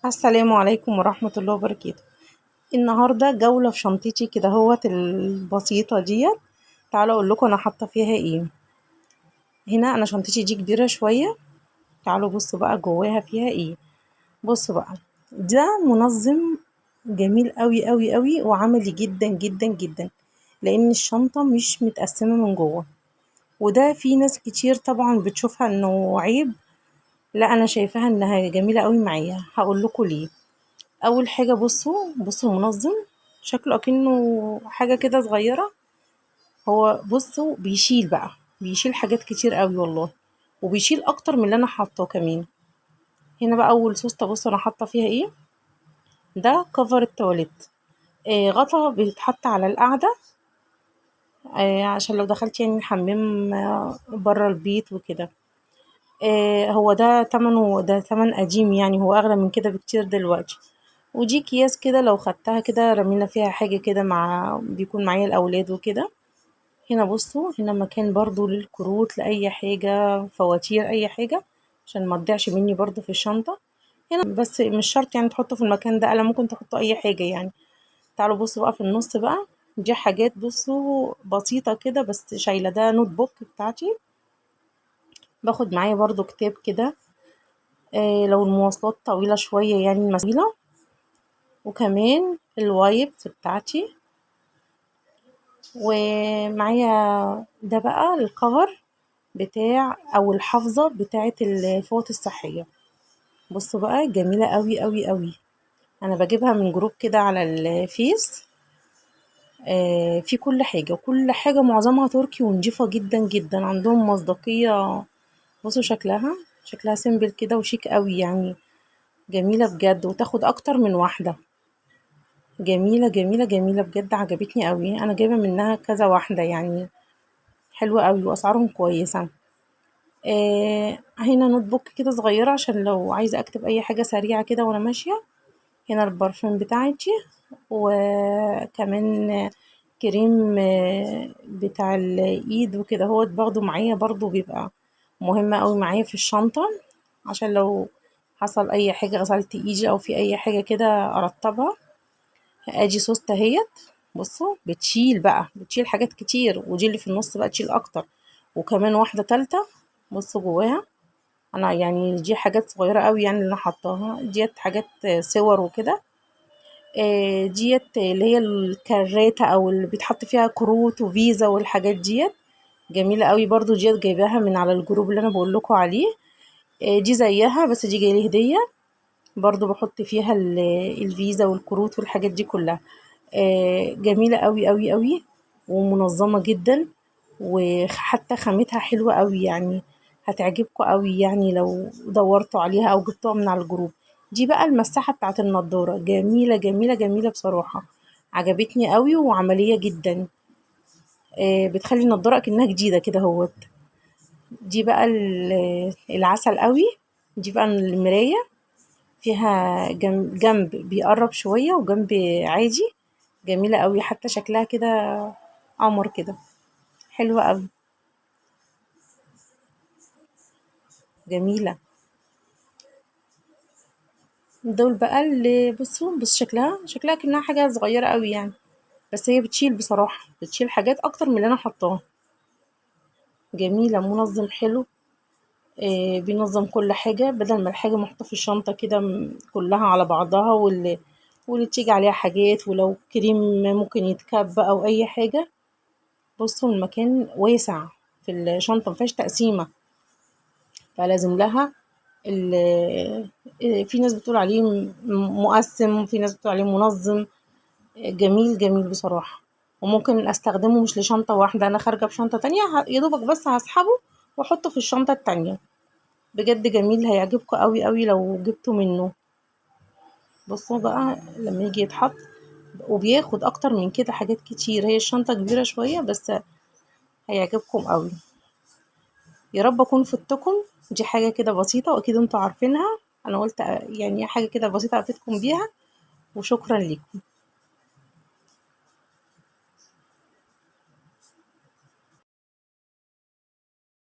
السلام عليكم ورحمة الله وبركاته. النهاردة جولة في شنطتي كده اهوت البسيطة ديت. تعالوا اقول لكم انا حاطة فيها ايه. هنا انا شنطتي دي كبيرة شوية، تعالوا بصوا بقى جواها فيها ايه. بصوا بقى، ده منظم جميل قوي قوي قوي وعملي جدا جدا جدا، لان الشنطة مش متقسمة من جوه، وده في ناس كتير طبعا بتشوفها انه عيب. لا انا شايفاها انها جميلة قوي معايا، هقول لكم ليه. اول حاجة بصوا المنظم شكله اكنه حاجة كده صغيرة، هو بصوا بيشيل بقى، بيشيل حاجات كتير قوي والله، وبيشيل اكتر من اللي انا حاطاه كمان. هنا بقى اول سوسته، بصوا انا حاطه فيها ايه. ده كفر التواليت، غطا بيتحط على القعدة، عشان لو دخلت يعني الحمام، بره البيت وكده. هو ده تمنه، ده تمن قديم يعني، هو اغلى من كده بكتير دلوقتي. ودي اكياس كده لو خدتها كده رمينا فيها حاجة كده، مع بيكون معايا الاولاد وكده. هنا بصوا، هنا مكان برضو للكروت، لأي حاجة، فواتير، أي حاجة، عشان ما تضيعش مني برضو في الشنطة. هنا بس مش شرط يعني تحطوا في المكان ده قلم، ممكن تحطوا أي حاجة يعني. تعالوا بصوا بقى في النص بقى، دي حاجات بصوا بسيطة كده بس شايلة. ده notebook بتاعتي، باخد معايا برضو كتاب كده، لو المواصلات طويلة شوية يعني طويلة. وكمان ال wipes بتاعتي، ومعايا ده بقى ال cover بتاع او الحافظة بتاعة الفوط الصحية. بصوا بقى جميلة قوي قوي قوي، انا بجيبها من group كده على الفيس، في كل حاجة، وكل حاجة معظمها تركي ونضيفة جدا جدا، عندهم مصداقية. بصوا شكلها simple كده وشيك قوي يعني، جميلة بجد، وتاخد اكتر من واحدة. جميلة جميلة جميلة بجد، عجبتني قوي، انا جايبة منها كذا واحدة يعني، حلوة قوي واسعارهم كويسة. هنا notebook كده صغيرة عشان لو عايزة اكتب اي حاجة سريعة كده وانا ماشية. هنا البرفان بتاعتي، وكمان كريم، بتاع الايد وكده هو باخده معايا برضو، بيبقى مهم قوي معايا في الشنطة، عشان لو حصل اي حاجة غسلت ايدي او في اي حاجة كده ارطبها. ادي سوستة اهيت، بصوا بتشيل بقى، بتشيل حاجات كتير، ودي اللي في النص بقى تشيل اكتر. وكمان واحدة تالتة بصوا جواها، انا يعني دي حاجات صغيرة قوي يعني اللي انا حطاها ديت، حاجات صور وكده. ديت اللي هي الكراتة او اللي بيتحط فيها كروت وفيزا والحاجات ديت، جميلة قوي برضو ديت، جايباها من على ال group اللي انا بقول لكم عليه. دي زيها بس دي جاية لي هدية، برضو بحط فيها الفيزا والكروت والحاجات دي كلها. جميلة قوي قوي قوي ومنظمة جدا، وحتى خامتها حلوة قوي يعني، هتعجبكم قوي يعني لو دورتوا عليها او جبتوها من على ال group. دي بقى المساحة بتاعت النضارة، جميلة جميلة جميلة بصراحة، عجبتني قوي وعملية جدا. بتخلي النضارة كأنها جديدة كده اهوت. دي بقى العسل قوي. دي بقى المراية، فيها جنب بيقرب شوية وجنب عادي، جميلة قوي، حتى شكلها كده قمر كده، حلوة قوي، جميلة. دول بقى اللي بصوا، بص شكلها كأنها حاجة صغيرة قوي يعني، بس هي بتشيل بصراحة، بتشيل حاجات أكتر من اللي أنا حطاها. جميلة، منظم حلو، بينظم كل حاجة، بدل ما الحاجة محطوطة في الشنطة كده كلها على بعضها، واللي تيجي عليها حاجات، ولو كريم ممكن يتكب أو أي حاجة. بصوا المكان واسع في الشنطة، مفيهاش تقسيمة، فلازم لها في ناس بتقول عليه مقسم، وفي ناس بتقول عليه منظم. جميل جميل بصراحة، وممكن استخدمه مش لشنطة واحدة، انا خارجة بشنطة تانية، يا دوبك بس هسحبه واحطه في الشنطة التانية. بجد جميل، هيعجبكم قوي قوي لو جبتوا منه. بصوا بقى لما يجي يتحط، وبياخد اكتر من كده حاجات كتير، هي الشنطة كبيرة شوية بس هيعجبكم قوي. يا رب اكون فدتكم، دي حاجة كده بسيطة واكيد انتوا عارفينها، انا قلت يعني حاجة كده بسيطة افيدكم بيها، وشكرا لكم.